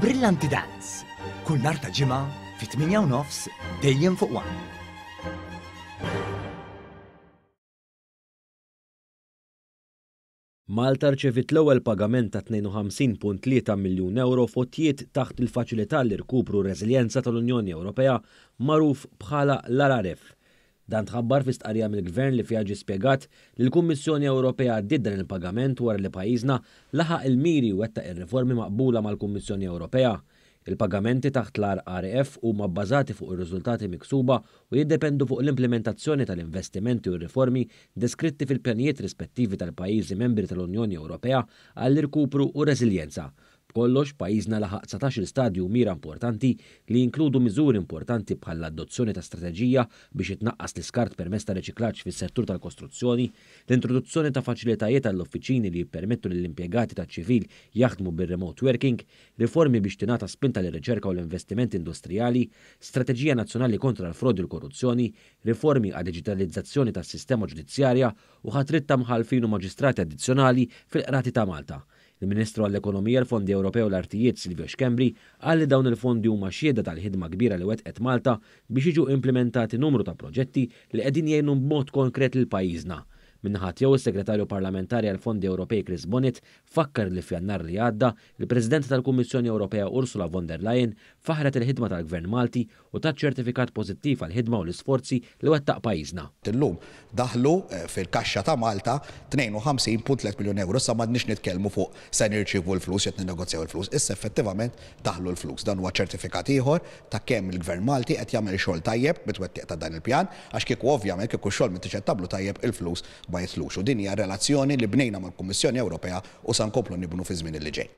Brillanti Dance, kull nhar ta' Ġimgħa fit-8 u nofs dejjem fuq One. Malta rċeviet l-ewwel pagament ta' 52.3 miljun ewro f'għotjiet taħt il-Faċilità għall-Irkupru u r-Reżiljenza tal-Unjoni Ewropea magħruf bħala l-RRF. Dan tħabbar fi stqarrija mill-Gvern li fiha ġie spjegat li l-Kummissjoni Ewropea għaddiet dan il-pagament wara li pajjiżna laħaq il-miri u wettaq ir-riformi maqbula mal-Kummissjoni Ewropea. Il-pagamenti taħt l-RRF huma bbażati fuq ir-riżultati miksuba u jiddependu fuq l-implimentazzjoni tal-investimenti u r-riformi deskritti fil-pjanijiet rispettivi tal-pajjiżi membri tal-Unjoni Ewropea għall-irkupru u r-reżiljenza. B'kollox, pajjiżna laħaq dsatax-il stadju u mira importanti li jinkludu miżuri importanti bħall-adozzjoni ta' strateġija biex jitnaqqas l-iskart permezz ta' riċiklaġġ fis-settur tal-kostruzzjoni, l-introduzzjoni ta' faċilitajiet għall-uffiċini li jippermettu lill-impjegati taċ-ċivil jaħdmu bir-remote working, riformi biex tingħata spinta lir-riċerka u l-investimenti industrijali, strateġija nazzjonali kontra l-frodi u l-korruzzjoni, riformi għad-diġitalizzazzjoni tas-sistema ġudizzjarja u ħatriet ta' mħallfin u maġistrati addizzjonali fil-qrati ta' Malta. Il-Ministru għall-Ekonomija, l-Fondi Ewropej u l-Artijiet Silvio Schembri qal li dawn il-fondi huma xhieda tal-ħidma kbira li wettqet Malta biex jiġu implimentati numru ta' proġetti li qegħdin jgħinu b'mod konkret lil pajjiżna. Min-naħa tiegħu s-Segretarju Parlamentari għall-Fondi Ewropej Chris Bonett fakkar li f'Jannar li għadda, il-President tal-Kummissjoni Ewropea Ursula von der Leyen faħħret il-ħidma tal-Gvern Malti u tat ċertifikat pożittiv għall-ħidma u l-isforzi li wettaq pajjiżna. Illum daħlu fil-kaxxa ta' Malta 52.3 miljun ewro. Issa m'għadniex nitkellmu fuq se nirċievu l-flus jew qed ninnegozjaw il-flus. Issa effettivament daħlu l-flus. Dan huwa ċertifikat ieħor ta' kemm il-Gvern Malti qed jagħmel xogħol tajjeb bit-twettiq ta' dan il-pjan, għax kieku ovvjament kieku x-xogħol m'intix qed tagħmlu tajjeb il-flus ma jidħlux. U din hija relazzjoni li bnejna mal-Kummissjoni Ewropea u sa nkomplu nibnu fiż-żmien li ġej.